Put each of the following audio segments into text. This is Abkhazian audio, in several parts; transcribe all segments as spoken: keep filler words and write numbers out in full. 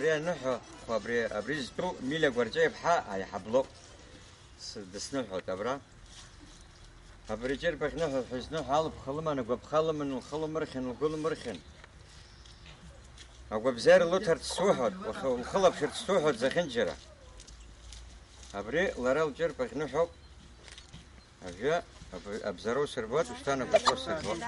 Абри аныҳәа, абри, абри зтәу Милиа Гәарҷиа-иԥҳа аиҳаб лоуп. С-, дысныҳәоит абра. Абри ҷырбаӷь ныҳәа ҳәа изныҳәа алыԥха лыман, агәаԥха лыман, лхы лымырхьын, лгәы лымырхьын. Агәабзиара лыҭарц суҳәоит, уахьы-, лхылаԥшырц суҳәоит зехьынџьара. Абри лара лҷырбаӷь ныҳәоуп. Ажәа аб-, абзароу сырбоит, ушьҭан агәаҵәа сырбоит.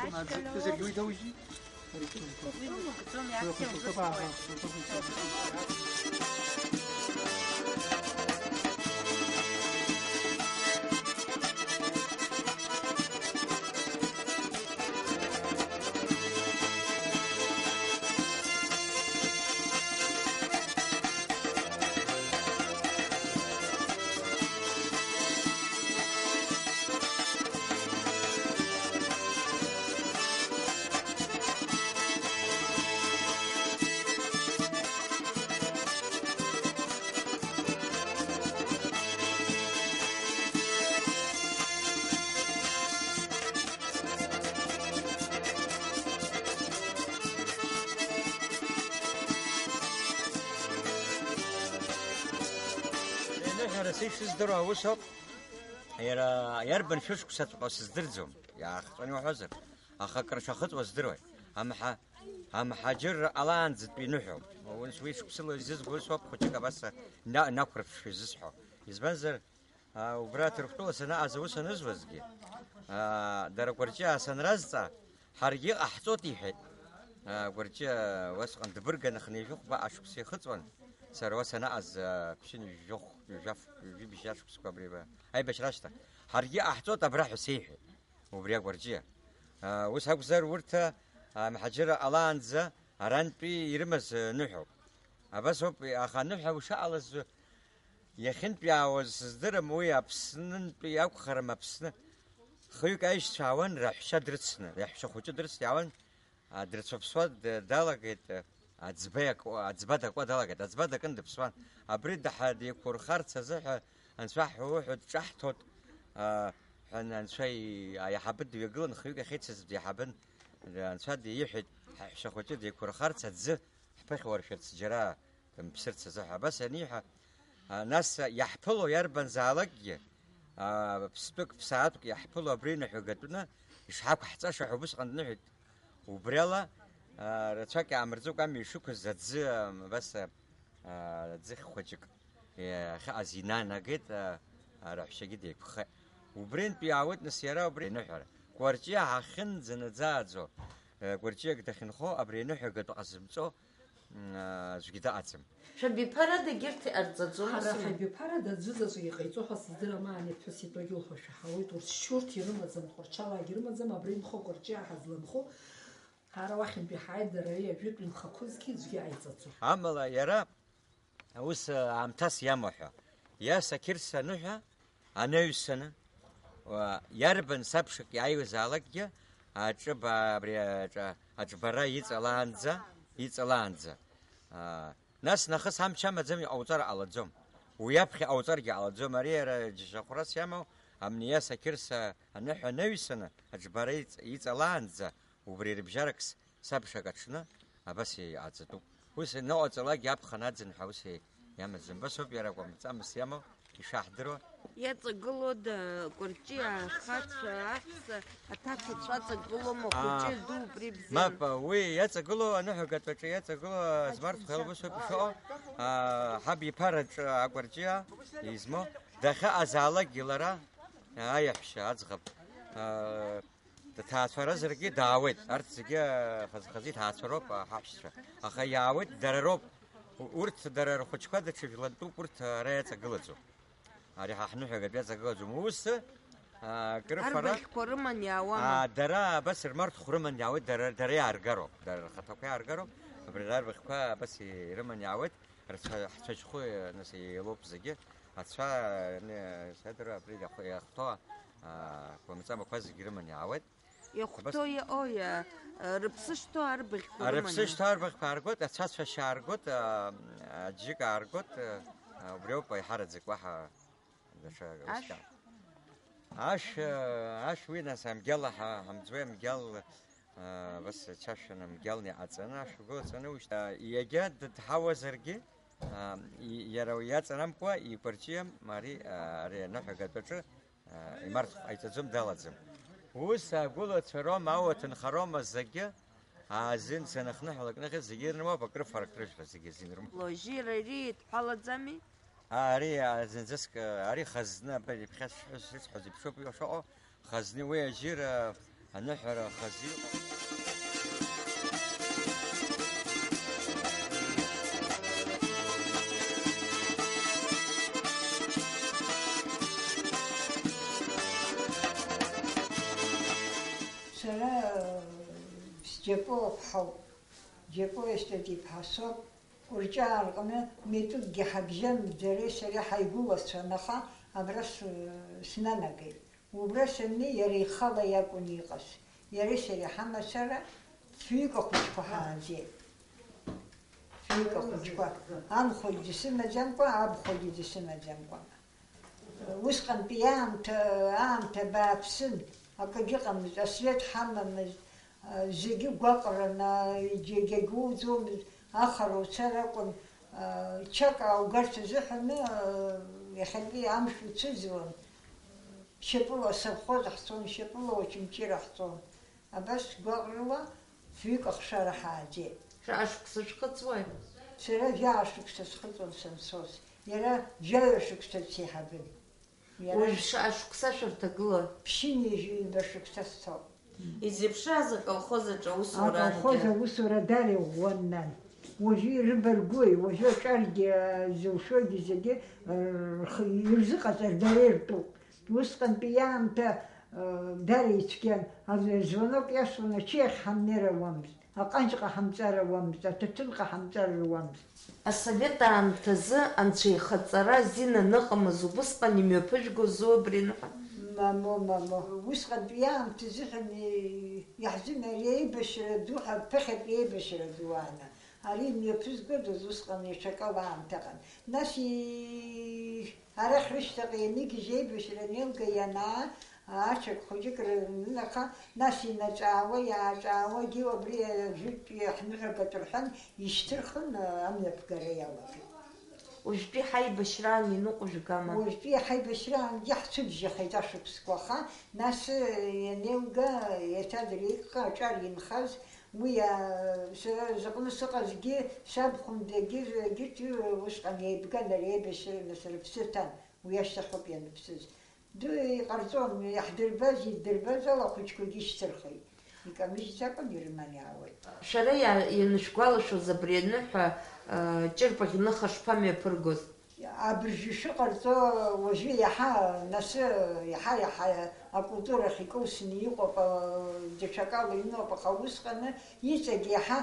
Еиныҳәара сеиԥш сыздыруа аус ауп. Иара иарбан шәышықәсаҵәҟьоу сыздырӡом, иаахҵәаны иуҳәозар, аха акыр шәахыҵуа здыруеит. Амҳа-, амҳаџьырра ҟалаанӡатәи ныҳәоуп. Ус уи шықәсыла изызго усоуп, хәыҷык абас на-, нақәырԥшшәа изысҳәо. Избанзар, а, убра Ҭырқәтәыла санаҟаз аус анызуазгьы, а, дара Гәарҷиаа санразҵаа, ҳаргьы иҟаҳҵоит, иҳәеит. А, Гәарҷиа уасҟан дбырганы хынҩажәи хәба ашықәс иахыҵуан, сара уа санаҟаз, а, ԥшьынҩажәи жәохә, жәаф-, жәибжь ашықәсқәа абри аибашьра ашьҭахь. Ҳаргьы иҟаҳҵоит абра ҳәа сеиҳәеит, убри агәарҷиа. А, ус акәзар, урҭ, а, мҳаџьырра ҟалаанӡа арантәи ирымаз, а, ныҳәоуп. Абас ауп, аха аныҳәа ушаҟалаз, иахьынтәиаауаз сыздырам, уи Аԥснынтәи акәхарым, Аԥсны. Хҩык аишьцәа аауан, раҳәшьа дрыцны, раҳәшьа хәыҷы дрыцны иаауан, а, дрыцәаԥсуа д-, далагеит, а, аӡба иакуа, аӡба дакуа далагеит, аӡба дакын дыԥсуан. Абри даҳа-, деиқәурхарц азыҳәа анцәа ҳәа уҳәа дҿаҳҭоит, а, ҳәа анцәа и-, аиҳабы дҩагылан, хҩык ахьеицыз диаҳабын, анцәа диҳәеит, ҳаҳәшьа хәыҷы деиқәурхарц аӡы ҳԥыхьуаршәырц џьара дымԥсырц азыҳәа. Абас аниҳәа, а, нас иаҳԥыло иарбанзаалакгьы, а, ԥстәык, ԥсаатәк иаҳԥыло абри ныҳәа гатәны ишҳақәҳҵаша ҳәа убысҟан дныҳәеит. Убриала, а, рацәак иаамырҵыкәа амҩа ишықәыз аӡы, а, абас, а, а, аӡыхь хәыҷык, е, ахьыҟаз инанагеит, а, а, раҳәшьагьы деиқәхеит. Убринтә иаауеит нас иара убри аныҳәара. Кәарҷиа ҳахьынӡанаӡааӡо, е, кәарҷиак дахьынхо абри аныҳәа гатәы ҟазымҵо, м, аӡәгьы дыҟаӡам. Шәабиԥарада егьырҭ иҟарҵаӡом, ҳара ус ма? Ҳабиԥарада аӡәы заҵәык иҟаиҵо ҳәа сыздырам, ани ԥҳәыс итәагьы лҳәошәа ҳауеит, урҭ шьурҭ ирымаӡам, тҟәарчалаагьы рымаӡам, абра инхо кәарҷиаа ҳазланхо, ҳара уахьынтәи ҳааит, дара ари ажәытә инхақәозгьы аӡәгьы ааиҵаӡом. Амала иара ус аамҭас иамоу ҳәа, иаса Қьырса аныҳәа анаҩсаны, уа, иарбан сабшак иааиуазаалакгьы аҿыба-, абри аҿа-, аҿбара иҵалаанӡа, иҵалаанӡа, а, нас нахыс амч амаӡам, иҟауҵар ҟалаӡом. Уи аԥхьа иҟауҵаргьы ҟалаӡом. Ари иара џьашьахәрас иамоу, амни иаса Қьырса аныҳәа анаҩсаны, аҿбара иҵ-, иҵалаанӡа, убри рыбжьарак с-, сабшак аҽны абас иҟаҵатәуп. Ус ианыҟаҵалак иаԥхьан аӡын ҳәа ус иамаӡам. Убас ауп иара акәамҵамс иамоу, ишаҳдыруа. Иаҵагылода, кәарҷиа, ахацәа, аҳәса, аҭацацәа аҵагылома, аа, хәыҷы, ду, убри бзиан. Мап, уи иаҵагылоу, аныҳәагатәаҿы иаҵагылоу азмарҭқәа убас ауп ишыҟоу, аа, ҳаб иԥараҿы акәарҷиа измоу, дахьыҟазаалакгьы лара, аиаҳәшьа аӡӷаб, аа, Дҭаацәаразаргьы даауеит. Арҭ зегьы хаз-хазы иҭаацәароуп, а, ҳаҳәшьцәа. Аха иаауеит, дара роуп. У-, урҭ дара рхәыҷқәа даҽа жәлантәуп, урҭ ара иаҵагылаӡом. Ари ҳа ҳныҳәагатә иаҵагылаӡом. Ус, а, акрыфара, арбаӷьқәа рыман иаауама? А, дара абас рмарҭхә рыман иаауеит, дара, дара иааргароуп, дара рхаҭақәа иааргароуп. Абри арбаӷьқәа абас ирыман иаауеит. Рцәа-, ҳцәаџьхәы, нас, еилоуп зегьы. Ацәа, не, сеидара абри иахәҭоу, а, кәамҵамақәа зегьы рыманы иаауеит. Иахәҭоу, абас иаҟоу, иа-, рыԥсы шҭоу арбаӷьқәа рыманы. Рыԥсы шҭоу арбаӷьқәа ааргоит, ацәацәашьа ааргоит, а, аџьыка ааргоит, а, убри ауп аиҳараӡак, уаҳа даҽа уск. Ашә? Ашә, а, ашә уи, нас, амгьал ҳа-, ҳамӡуеи, амгьал Абас ачашәа намгьалны иҟаҵаны, ашәгәы аҵаны ушьҭа, иагьа дыдҳауазаргьы, иара уи иаҵанамкуа икәарҷиам ари, ари аныҳәагатәаҿы, имарҭ ҟаиҵаӡом, далаӡам. Ус агәылацәа роума, ауа ҭынха роума, зегьы азин саныхныҳәалак нахьыҵ зегьы ирнымоуп, акрыфа, акрыжәпа зегьы азин рымоуп. Лои, жьира ири идҳәалаӡами? Ари зынӡаск, ари хазны, абри иԥхьа сшысҳәоз еиԥшоуп, ишыҟоу хазны, уи ажьира аныҳәара хазы иҟоуп. Сара, э, сџьапуа ԥҳауп, џьапуа естети ԥҳа соуп, Кәырҷаа рҟны митәыкгьы ҳабжьамыжь, дареи сареи ҳаигәылацәан, аха абра с-, снанагеит. Убра саннеи, иара ихала иакәын иҟаз. Иареи сареи ҳамацара фҩык ахәыҷқәа ҳааӡеит. Фҩык ахәыҷқәа. Анхәагьы дсымаӡамкәа, абхәагьы дсымаӡамкәа. Усҟантәи аамҭа, аамҭа бааԥсын, акгьы ыҟамызт, асвет ҳамамызт, зегьы гәаҟран, егьагьуӡомызт, ахара уцар акәын, чак ааугарц азыҳәан, иахьатәи амш уцәыӡуан, шьапыла асовхоз ҳцон, шьапыла Очамчыра ҳцон. Абас гәаҟрала фҩык ахшара ҳааӡеит. Шаҟа шықәса шәхыҵуеи? Сара жәаҩа шықәса схыҵуан санцоз. Иара жәаҩа шықәса дсеиҳабын. Иара уажә шаҟа шықәса шәырҭагылои? Ԥшьынҩажәи ҩба шықәса сцоуп. Изеиԥшраз аколхоз аҿы аусура? Аколхоз анкьа аусура дара иӷәӷәан, нан. Уажәы ирыбаргәуеи? Уажәы аҿаргьы, зылшогьы зегьы, рхы ирзыҟаҵар дара иртәуп. Усҟантәи иаамҭа, э, дара ицәгьан, аӡәы звонок иасуан, ачеи ахь ҳамнеир ауамызт, аҟанҷ ҟаҳамҵар ауамызт, аҭаҭын ҟаҳамҵар руамызт. Асовет аамҭазы анцәа ихаҵара азин аныҟамыз убысҟан имҩаԥыжәгозу абри аныҳәа? Мамоу, мамоу, усҟантәи иаамҭа азыҳәан, э, иаҳзын ари аибашьра ду ҳәа, ԥыхьатәи аибашьра ду ааны. Ари имҩаԥызгодаз усҟан иҽакала аамҭа ыҟан. Нас и-, арахь рышьҭахь ианигьежь, аибашьра анеилга ианаа, аҽак хәыҷык рыҩнынаха, нас инаҿаауа, иааҿаауагьы убри ажәытәтәи ҳныҳәагатә рҳәан, ишьҭырхын, амҩаԥгара иалагеит. Уажәтәи ҳаибашьраан иныҟәыжәгама? Уажәтәи ҳаибашьраангьы ҳцәыбжьахеит ашықәсқәа, аха нас ианеилга, еиҭа дара иҟны аҿар инхаз, Уи, а, сара зыҟны сыҟазгьы, сабхәындагьы, егьырҭ усҟан еибган, ари аибашьра нас рыԥсы ҭан, уи ашьҭахьоуп ианыԥсыз. Ду иҟарҵон, иаҳдырбаз, иддырбаз ала ахәыҷқәагьы шьҭырхит. Икамыжьӡакәан ирыман иаауеит. Шәара иа-, ианышәгәалашәоз абри аныҳәа, а, Ҷырбаӷь ныха шԥамҩаԥыргоз? Абыржәы шыҟарҵо уажәы иаҳа, нас, иаҳа-иаҳа акультура ахь икылсны иҟоуп, а, даҽакала иноуп, аха усҟаны иҵегь иаҳа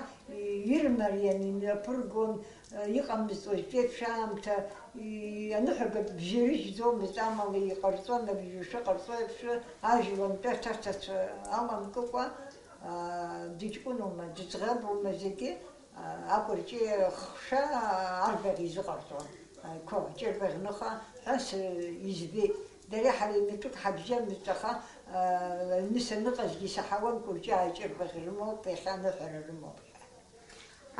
ирмариан имҩаԥыргон, а, иҟамызт уажәтәи еиԥш аамҭа, и-, аныҳәагатә бжьы рыжәӡомызт, амала иҟарҵон абыржәы шыҟарҵо еиԥш, ажәлантәи аҭаҭацәа аламкыкәа, а, дыҷкәыноума, дыӡӷабума зегьы, Акәырҷи хша арбаӷь изыҟарҵон, қәа Ҷырбаӷь ныха ҳәа с-, избеит. Дареи ҳареи митәык ҳабжьамызт, аха, аҩны саныҟазгьы исаҳауан, Кәырҷаа Ҷырбаӷь рымоуп, иахьа аныҳәара рымоуп ҳәа.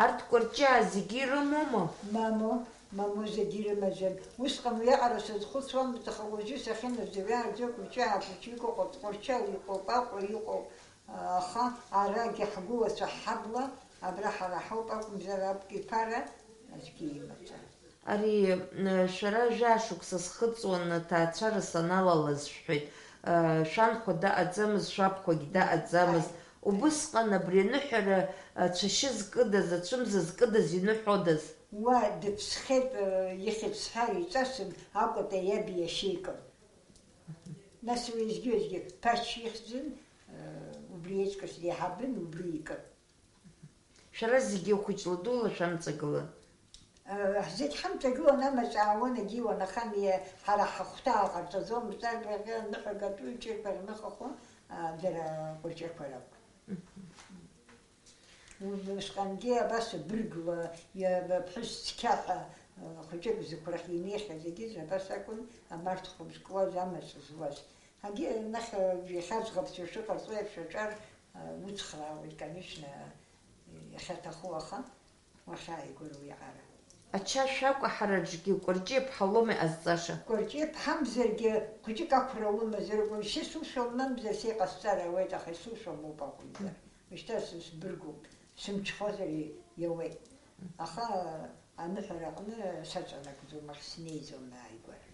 Арҭ Кәырҷаа зегьы ирымоума? Мамоу, мамоу, зегьы ирымаӡам. Усҟан уиаҟара сазхәыцуамызт, аха уажәы сахьыназыҩааӡо Кәырҷаа хәыҷы иҟоуп, Ҟәарчал иҟоуп, Аҟәа иҟоуп. Аха арагьы ҳгәылацәа ҳҳабла, абра ҳара ҳауп акәымзар, аб иԥара аӡәгьы имаӡам. Ари, э, шәара жәаа шықәса схыҵуан, аҭаацәара саналалаз шәҳәеит. Э, шәанхәа даҟаӡамыз, шәабхәагь даҟаӡамыз. Ааи. Убысҟан абри аныҳәара, э, цәашьы зкыдаз, ацәымза зкыдаз иныҳәодаз? Уа дыԥсхьеит, э, ихьӡ сҳәар иҵасын, Акәата иаб иашьа икын. Нас уеизгьы-уеизгьы Ԥач ихьӡын, э, убри еиҵкыс деиҳабын, убри икын. Шәара зегьы хәыҷла-дула шәамҵагылан? Э, зегь ҳамҵагылан, амаҵ аауан, агьиуан, аха ами, ҳара ҳахәҭа ҟарҵаӡомызт, арбаӷь аныҳәагатәи ҷырбаӷь ныхахо, а, дара Кәырҷақәа ракәын. Мгм. Усҟангьы абас быргла, иа-, ԥҳәыс цқьа ҳәа, э, хәыҷык зықәрахь инеихьаз егьыс абас акәын, амарҭ хәы зкуаз, амаҵ зуаз. Егьи нахь, э, иахьа аӡӷабцәа шыҟарҵо еиԥш аҿар, Уцхраауеит, конечно, иахьаҭаху, аха уахьааигәара уиаҟара. Ачашә акәаҳараҿгьы Кәарҷиаԥҳа лоума иҟазҵаша? Кәарҷиаԥҳамзаргьы, хәыҷык ақәра лымазар акәын, сисушәа лмамзар, сеиҟасҵар ауеит, аха исушәа моуп акәымзар. Мышьҭа сысбыргуп, сымҽхозар и-, иауеит. Аха аныҳәара аҟны саҵанакӡом, ахь снеиӡом ааигәара.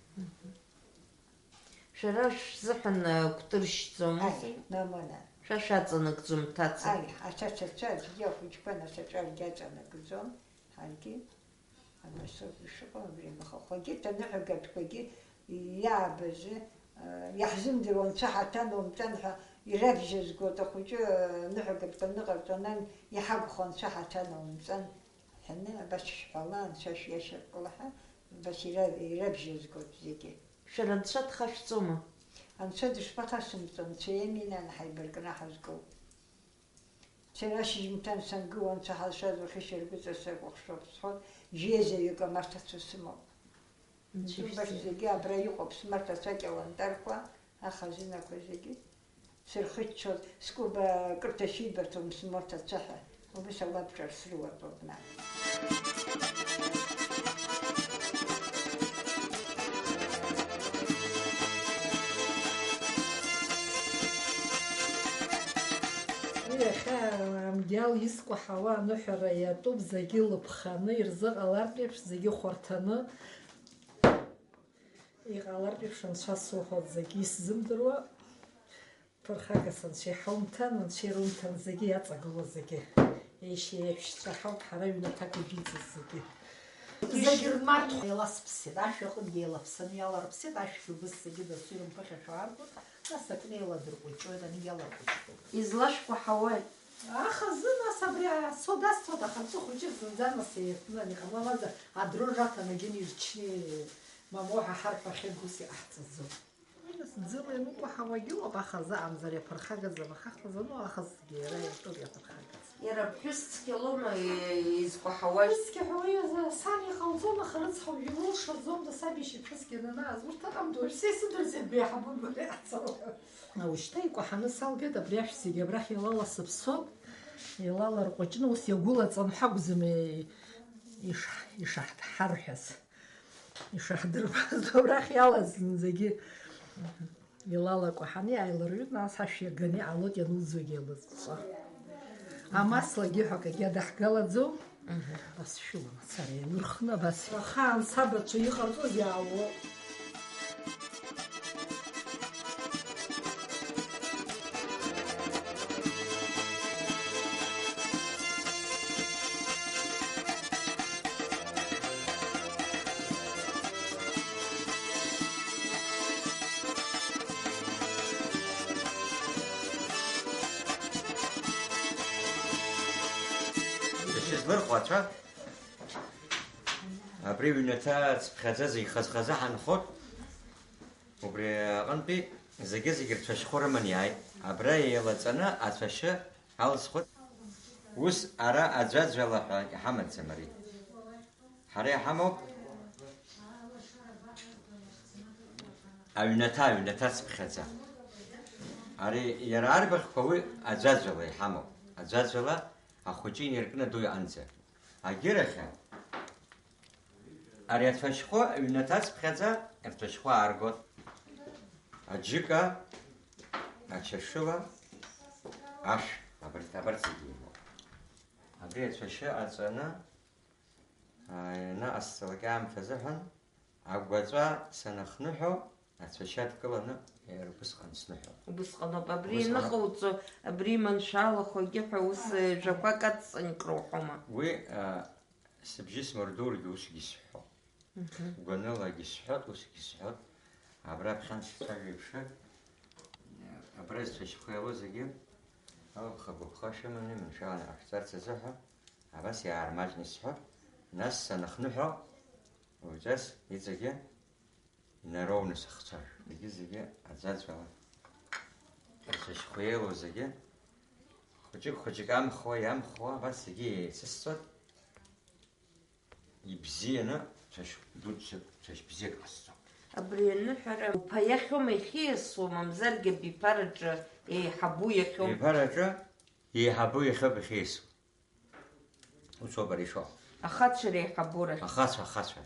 Шәара шәзыҳәан, э, кәтыршьӡом, Аи, ус? Мамоу, нан. Шәа шәаҵанакӡом, ҭаца. Аи, аҭацацәа аӡәгьы ахәыҷқәа нас аҿаргьы аҵанакӡом, ҳаргьы абасоуп ишыҟоу абри амахахәагьы, ҭаныҳәагатәқәагьы иаабаз, э, иаҳзымдыруа анцәа ҳаҭанаумҵан ҳәа ирабжьазгоит, ахәыҷы, э, ныҳәагатәқәа ныҟарҵо анан иҳагхо анцәа ҳаҭанаумҵан ҳәаны, абас шәҳәала, анцәа шәиашьапкла ҳәа, абас ира-, ирабжьазгоит зегьы. Шәара Анцәа дхашәҵома? Анцәа дышԥахасымҵо, Анцәа иами, нан, ҳаибаркны ҳазку. Сара ашьыжьымҭан сангыло, Анцәа ҳазшаз уахьышьаргәыҵа сакәыхшоуп, сҳәоит, жьеизаҩык амарҭацәа сымоуп. Анцәа Исымбац ишәзы- зегьы абра иҟоуп смарҭацәа, акьаландарқәа, ахазинақәа зегьы. Сырхыччоит, скәыба кырҭа шибаҭом смоҭацәаҳәа, убыс алабҿар срылатәоуп, нан. Уи иахьа амгьал искәаҳауа аныҳәара иатәуп, зегьы лыԥханы ирзыҟалартә еиԥш, зегьы хәарҭаны иҟалартә еиԥш, анцәа суҳәоит, зегьы исзымдыруа. Ԥырхагас анцәа иҳаумҭан, анцәа ирумҭан зегьы иаҵагылоу зегьы. Еишьеи еиҳәшьцәа ҳауп ҳара ҩнаҭак ижәиҵаз зегьы. Зегьы рмарҭ еиласԥсеит, ашә аҟынгьы еилаԥсаны иаларԥсеит, ашәгьы убыс зегьы дасу ирымԥыхьашәо аргоит, нас акны еиладырҟәыҷҷоит, ангьы иаларҟәыҷқәоуп. Излашәкәаҳауеи? Ахазы, нас абри асо дасҭоит, аха аҵыхәыҷык зынӡа нас еиҳәны ани ҟамлар, маӡа адрожь аҭанагьы ирчны, мамоу ҳа ҳарҳәахьеит, ус иҟаҳҵаӡом. Ӡыла ианукәаҳауагьы ыҟоуп, аха заҟамзар иаԥырхагаӡам, аха хазы ану, ахазгьы иара иатәуп иаԥырхагаӡам. Иара ԥҳәыс цқьа лоума изкәаҳауаз? Ԥҳәыс цқьа ҳәа уаҩы сан иҟалҵон, аха рыцҳа уажәы илылшаӡом, дасабишь иԥҳәысгьы ананааз, урҭ ыҟамтәуп, уажә са исыдырӡеит беиҳабы бара иаҳҵауа. Уажәшьҭа икәаҳаны салгеит, абри ашә зегьы абрахь илаласыԥсоуп, илаларҟәыҷны ус иагәылаҵан ҳәа акәӡам, иш-, ишаҳ-, ҳарҳәаз. Ишаҳдыруаз, абрахь иалаз зынӡагьы илалакәаҳаны иааиларҩит, нас ашә иаганы иҟалоит ианылӡуагьы лыҵәҵәа. Амаслагьы ҳәа акгьы адаҳгалаӡом. Абас шәыла мацара ианырхны абас. Ахаан сабацәа иҟарҵоз иаауо. Ишьызлырхуа ацәа, абри ҩнаҭа цыԥхьаӡа зегь хаз-хазы ҳанхоит. Убри аҟынтәи зегьы-зегь рцәашьхәы рыман иааит. Абра еилаҵаны ацәашьы алсхәыт. Ус ара аӡәаӡәала ҳәа иҳамаӡам ари. Ҳара иҳамоуп аҩнаҭа, аҩнаҭа цыԥхьаӡа. Ари иара арбаӷьқәа уи аӡәаӡәала иҳамоуп. Аӡәаӡәала ахәыҷы инаркны аду иҟанӡа. Агьырахьы, ари ацәашьхәы ҩнаҭацыԥхьаӡа рцәашьхәы ааргоит. Аџьыка, ачашыла, ашә, абарҭ, абарҭ зегьы имоуп. Абри ацәашьы аҵаны, ааины ҟасҵалак аамҭа азыҳәан, агәаҵәа санахныҳәо, ацәашьы адкыланы, иара убысҟан сныҳәон. Убысҟаноуп. Абри Убысҟаноуп. Ианыҟауҵо, абри иманшәалахо егьи ҳәа ус, э, жәақәак адҵан кроуҳәома? Уи, а, сыбжьы смырдуаргьы усгьы сҳәо. Мгм. Гәанылагьы сҳәот, усгьы сҳәот. Абра ԥхьан сцәажәо еиԥш, абра зцәашьхәы иалоу зегьы, алыԥха-гәыԥха шәыманы иманшәаланы иҟашәҵарц азыҳәа, абас иаармаҷны исҳәот, нас саныхныҳәо, уаҩҵас иҵегьы инароуны сыхцәажәоит. Зегьы-зегьы аӡәаӡәала. Ацәашьхәы еилоу зегьы, хәыҷык-хәыҷык амхуа, иамхуа, абас зегьы еицысҵоит. Ибзианы, цәашь дуӡӡак, цәашь бзиак ҟасҵо. Абри аныҳәара уԥа иахьоума, ихьиасуа, мамзаргьы абиԥараҿы еиҳабу иахьоума? Абиԥараҿы Еиҳабу иахьоуп иахьеису. Ус ауп ари ишыҟоу. Ахацәа реиҳабура. Ахацәа, ахацәа.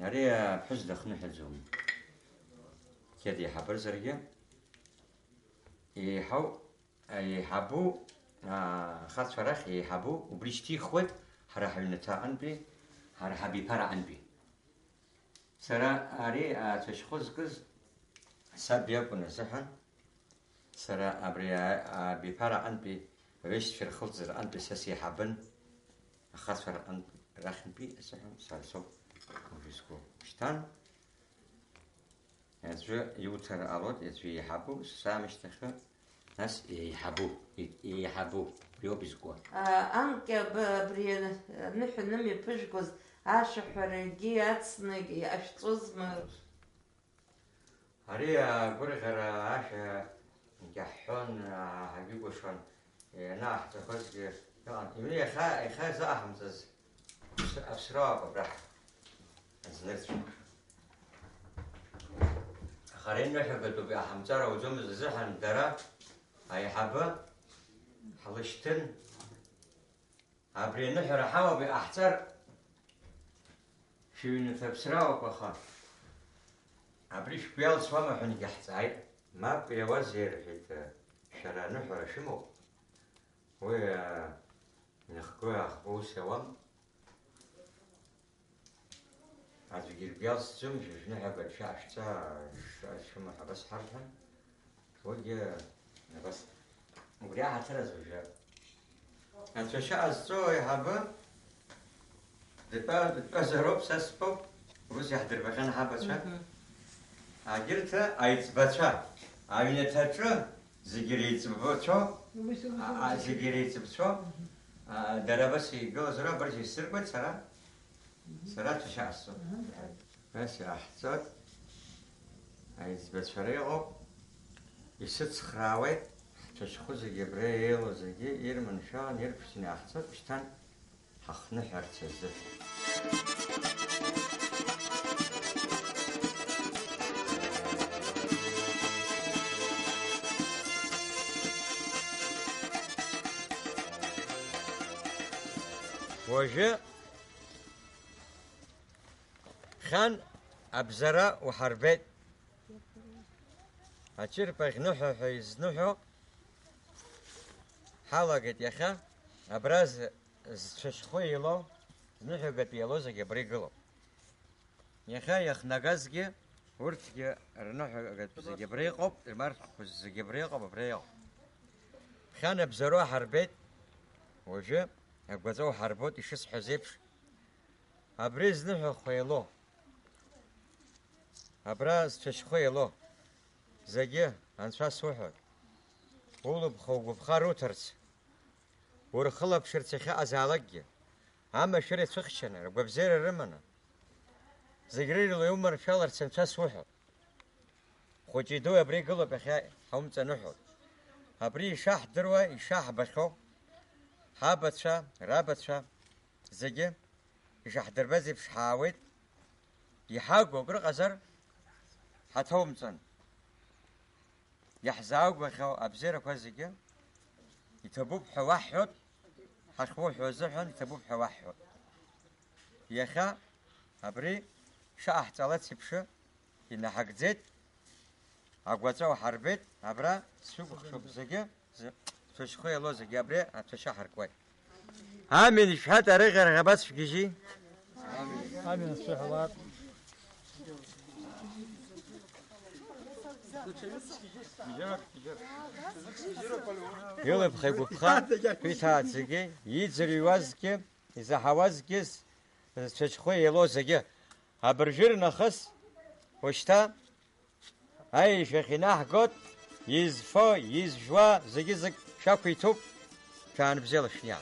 Ари аԥҳәыс дахныҳәаӡом. Қьаад еиҳабырзаргьы, еиҳау, еиҳабу, аа, ахацәа рахь еиҳабу, убри шьҭихуеит ҳара ҳаҩнаҭа аҟынтәи, ҳара ҳабиԥара аҟынтәи. Сара ари ацәашьхәы зкыз саб иакәын азыҳәан, сара абри а-, абиԥара аҟынтәи, аҩызцәа ирхылҵыз рҟынтәи са сеиҳабын, ахацәа рҟынтә, рахьынтәи азыҳәан сара соуп уажәы сгәы шьҭан. Аӡәы иуҭар ҟалоит, аӡәы еиҳабу, саамышьҭахьы, нас еиҳабу, е-, еиҳабу, убриоуп изкуа. А, анкьа аб-, абри аныҳәа нымҩаԥыжәгоз ашәаҳәарагьы ацны ашәҵозма? Ари агәырӷьара ашәа иаҳҳәон, ҳагьыкәашон, ианааҳҵақәазгьы ыҟан. Иҩны иахьа, иахьа изаҳамҵаз аԥс-, аԥсроуп абра ҳзнырцәа. Аха ари аныҳәагатәуп, иаҳамҵар ауӡомызт азыҳәан дара, аиҳабы, ҳлышьҭын. Абри аныҳәара ҳауп иҟаҳҵар, шәыҩнаҭа аԥсроуп, аха абри шәгәы иалсуама ҳәа иҟаҳҵааит. Мап, иауазеи, рҳәеит, шәара аныҳәара шәымоуп. Уи, а, инахгои аахгои ус иауам. Аӡәгьы ргәы иалсӡом, шәыжәныҳәагатә шәаашәҵа, ш-, шәымаҳә абас ҳарҳәан, уигьы абас. Убри аҳаҭыр азы уажәы. Анцәа шьа ҟазҵо аиҳабы дтәа-, дтәазароуп, са стәоуп, ус иаҳдырбахьан ҳабацәа. Мгм. Агьырҭ аиҵбацәа, аҩнаҭаҿы зегьы реиҵбацәоу, а, а, зегьы реиҵбцәоу, а, дара абас игылазароуп, абыржә исзыркуеит сара. Сара ҭәашьа ҟасҵоит. Аҳа. Нас иаҳҵоит. Аиҵбацәа реиҟоуп. Исыцхраауеит. Ҳҭәашьхәы зегьы абра еилоу зегьы ирманшәалан, ирԥшӡаны иаҳҵоит. Шьҭан ҳахныҳәарц азы. Уажәы Хьан абзара уҳарбеит. Аҷырпаӷь ныҳәа ҳәа изныҳәо ҳалагеит иахьа. Абра з-, зцәашьхәы еилоу, зныҳәагатәи иалоу зегьы абра игылоуп. Иахьа иахнагазгьы, урҭгьы рныҳәагатә зегьы абра иҟоуп, рмархәқәа зегьы абра иҟоуп, абра иҟоуп. Хьан абзара уҳарбеит, уажәы агәаҵәа уҳарбоит, ишысҳәаз еиԥш. Абри зныҳәахо еилоу, абра зцәашьхәы еилоу, зегьы Анцәа суҳәоит. Улыԥха-угәыԥха руҭарц, урхылаԥшырц иахьыҟазаалакгьы, амашәыр ицәыхьчаны, ргәабзиара рыманы, зегь рыла иуманшәаларц Анцәа суҳәоит. Хәыҷи дуи абри игылоуп иахьа ҳаумҵаныҳәоит. Абри ишаҳдыруа, ишаҳбахьоу, ҳабацәа, рабацәа, зегьы ишаҳдырбаз еиԥш ҳаауеит, иҳагу акрыҟазар ҳаҭоумҵан. Иаҳзааугахьоу абзиарақәа зегьы иҭабуп ҳәа уаҳҳәоит, ҳахьуҳәо азыҳәан иҭабуп ҳәа уаҳҳәоит. Иахьа абри шаҟаҳҵалац еиԥш, инаҳагӡеит, агәаҵәа уҳарбеит, абра сшәыкәыхшоуп зегьы, зы-, шәышьхәы иалоу зегьы абри ацәашьы ҳаркуеит. Амин шәҳәат, арыӷьарахь абацәгьежьи. Амин шәҳәалап. Илыԥха игәыԥха, шәиҭааӡагьы, иӡырҩуазгьы, изаҳауазгьы, зцәашьхәы еилоу зегьы. Абыржәы рнахыс, ушьҭа аишәахь инаҳгоит, изфо, изжәуа зегьы-зегь шәақәиҭуп, шәаанбзиала шәниа.